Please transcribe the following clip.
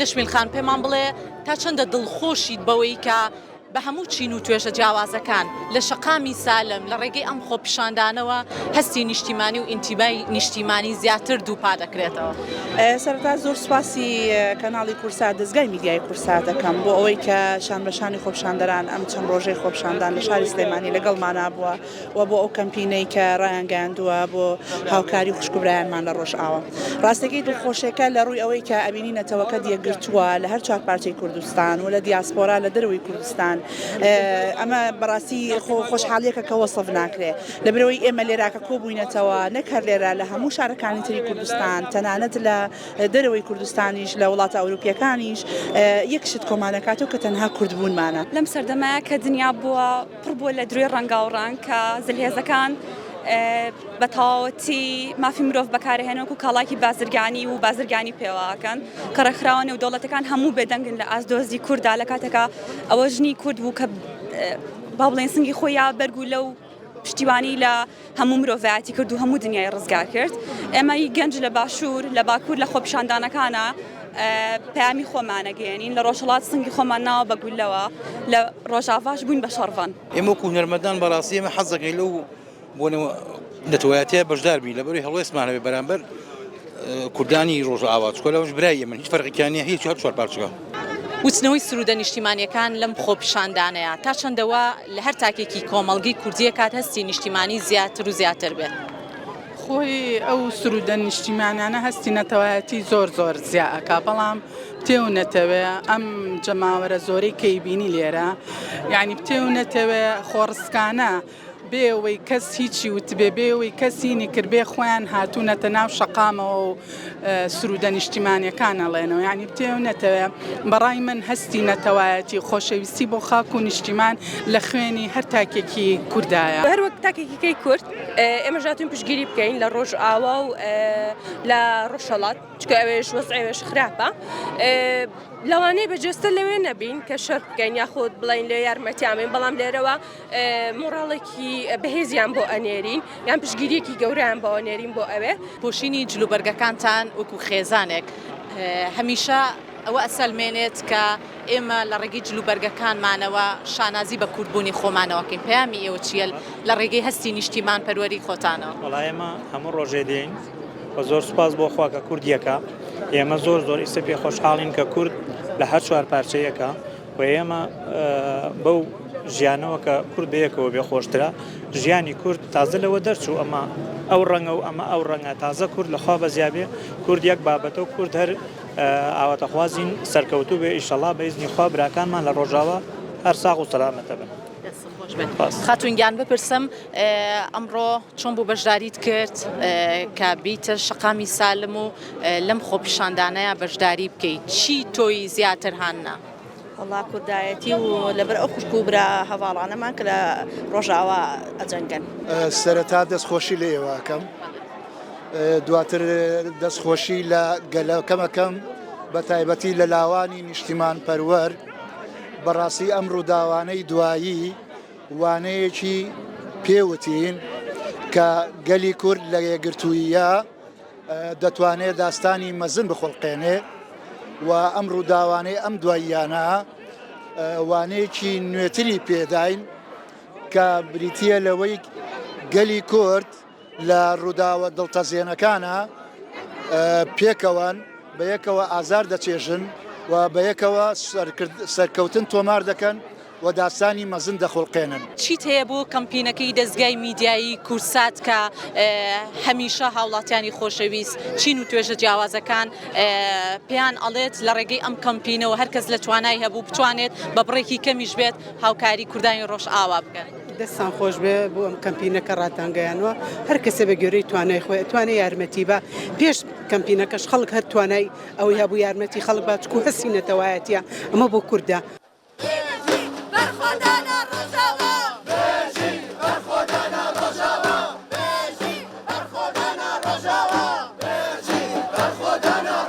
نەشمیل خان پێمان بڵێ تا چەندە دڵخۆشیت بەوەی کە بە هەموو چین و توێژە جیاوازەکان لە شەقامی سالم لە ڕێگەی ئەم خۆپیشاندانەوە هەستی نیشتیمانی و ئینتیمای نیشتیمانی زیاتر دووپات دەکرێتەوە. سەرەتا زۆر سوپاسی کەناڵی کوردسات دەزگای میدیایی کوردسات دەکەم بۆ ئەوەی کە شان بە شانی خۆپیشاندەران ئەم چەند ڕۆژەی خۆپیشاندان لە شاری سلێمانی لەگەڵمانا بووە و بۆ ئەو کەمپینەی کە ڕایانگەیاندووە بۆ هاوکاری خوشک و برایانمان لە ڕۆژئاوا. ڕاستەکەی دڵخۆشێکە لە ڕووی ئەوەی کە ئەبینی نەتەوەکەت یەکگرتووە لە هەر چوار پارچەی کوردستان و لە دیاسپۆرا لە دەرەوەی کوردستان ئەمە بەڕاستی خۆشحاڵیەکە کە وەسف ناکرێ لەبەرئەوەی ئێمە لێرە کە کۆبووینەتەوە نەک هەر لێرە لە هەموو شارەکانی تری کوردستان تەنانەت لە دەرەوەی کوردستانیش لە وڵاتە ئەوروپیەکانیش یەک شت کۆمانەکاتەوە کە تەنها کوردبوونمانە. لەم سەردەمایە کە دنیا بووە پڕ بووە لە درۆی ڕەنگاوڕەنگ کە زلهێزەکان بە تەواوەتی مافی مرۆڤ بەکارهێنن وەکو کاڵایەکی بازرگانی و بازرگانی پێوەکەن کە ڕێکخراوە نێودەوڵەتەکان هەموو بێدەنگن لە ئاست دۆزی کورددا لە کاتێکا ئەوە ژنی کورد بوو کە با بڵێن سنگی خۆی یا بەرگ و لەو پشتیوانی لە هەموو مرۆڤایەتی کرد و هەموو دنیای ڕزگار کرد ئێمەی گەنج لە باشوور لە باکوور لە خۆپیشاندانەکانە پەیامی خۆمانەگەیەنین لە ڕۆژهەڵات سنگی خۆمان ناوە بە گوللەوە لە ڕۆژاڤاش بووین بە شەڕڤان. ئێمە وەکو هونەرمەندان بەڕاستی ئێمە حەز دەکەین لەو بۆنە نەتەوایەتیە بەشدار بین لەبەرەی هەڵوێستمان هەبێ بەرامبەر کوردانی ڕۆژئاوا چونکە لەوەش برای ئێمەن هیچ فەرقێکیان نییە هیچ هەر چوار پارچەکە. وتنەوەی سروودە نیشتیمانییەکان لەم خۆپیشاندانەیە تا چەندە وا لە هەر تاکێکی کۆمەڵگەی کوردییە کات هەستی نیشتیمانی زیاتر و زیاتر بێت؟ خۆی ئەو سروودە نیشتیمانیانە هەستی نەتەوایەتی زۆر زۆر زیا ئەکا بەڵام بتێ و نەتەوێ ئەم جەماوەرە زۆرەی کە ئەیبینی لێرە یانی بتێ و نەتەوێ خۆڕسکانە بێ ئەوەی کەس هیچی وتبێ، بێ ئەوەی کەس هینی کردبێ خۆیان هاتوونەتە ناو شەقامەوە و سروودە نیشتیمانیەکان ئەڵێنەوە یانی بتەوێ و نەتەوێ بەڕای من هەستی نەتەوایەتی خۆشەویستی بۆ خاک و نیشتیمان لە خوێنی هەر تاکێکی کوردایە. هەر وەک تاکێکی کەی کورد ئێمەش هاتووین پشتگیری بکەین لە ڕۆژئاوا و لە ڕۆژهەڵات چونکە ئەوێش وەزعی ئەوێش خراپە. لەوانەیە بە جەستە لەوێ نەبین کە شەر بکەین یاخود بڵێین لێ یارمەتیان بین بەڵام لێرەوە مۆڕاڵێکی بەهێزیان بۆ ئەنێرین یان پشتگیریەکی گەورەیان بۆ ئەنێرین بۆ ئەوێ. پۆشینی جلوبەرگەکانتان وەکو خێزانێک هەمیشە ئەوە ئەسەلمێنێت کە ئێمە لە ڕێگەی جلوبەرگەکانمانەوە شانازی بە کوردبوونی خۆمانەوە کەین، پەیامی ئێوە چییە لە ڕێگەی هەستی نیشتیمانپەروەری خۆتانەوە؟ وەڵا ئێمە هەموو ڕۆژێ دێین و زۆر سوپاس بۆ خوا کە کورد یەکە، ئێمە زۆر زۆر ئیستا پێ خۆشحاڵین کە کورد لە هەر چوار پارچە یەکە، و ئێمە بەو ژیانەوە کە کورد بەیەکەوە بێ خۆشترە ژیانی کورد تازە لەوە دەرچوو ئەمە ئەو ڕەنگە و ئەمە ئەو ڕەنگە تازە کورد لەخوا بەزیابێ کورد یەک بابەتە و کورد هەر ئاواتەخوازین سەرکەوتوو بێ ئیشەڵا بە ئیزنی خوا براکانمان لە ڕۆژاوا هەر ساغ و سەلامەتە بن. دەستم خۆش بێت خاتون گیان بپرسم ئەمڕۆ چۆن بوو بەشداریت کرد کە بیتە شەقامی سالم و لەم خۆپیشاندانەیە بەشداری بکەیت چی تۆی زیاتر هاننا؟ وەڵا کوردایەتی و لەبەر ئەو خوشک و برا هەڤاڵانەمان کە لە ڕۆژاوا ئەجەنگەن. سەرەتا دەست خۆشی لە ئێوە ئەکەم دواتر دەست خۆشی لە گەلەکەم ئەکەم بە تایبەتی لە لاوانی نیشتیمان پەروەر بەڕاستی ئەم ڕووداوانەی دوایی وانەیەکی پێوتین کە گەلی کورد لە یەکگرتوویە دەتوانێت داستانی مەزن بخوڵقێنێ و ئەم ڕووداوانەی ئەم دواییانە وانەیەکی نوێتری پێداین کە بریتە لەوەی گەلی کورد لە ڕووداوە دڵتەزێنەکانە پێکەوەن بە یەکەوە ئازار دەچێژن و بە یەکەوە سەرکەوتن تۆمار دەکەن و داستانی مەزن دەخوڵقێنن. چیت هەیە بۆ کەمپینەکەی دەزگای میدیایی کوردسات کە هەمیشە هاوڵاتیانی خۆشەویست چین و توێژە جیاوازەکان پێیان ئەڵێت لە ڕێگەی ئەم کەمپینەوە هەر کەس لە توانای هەبوو بتوانێت بە بڕێکی کەمیش بێت هاوکاری کوردانی ڕۆژئاوا بکەن؟ دەستان خۆش بێ بۆ ئەم کەمپینە کە ڕاتانگەیانوە هەر کەسێ بە گوێرەی توانای خۆی ئەتوانێ یارمەتی با پێش کەمپینەکەش خەڵک هەر توانای ئەوەی هەبوو یارمەتی خەڵک با چکو هەستی نەتەوایەتیە ئەمە بۆ کوردە.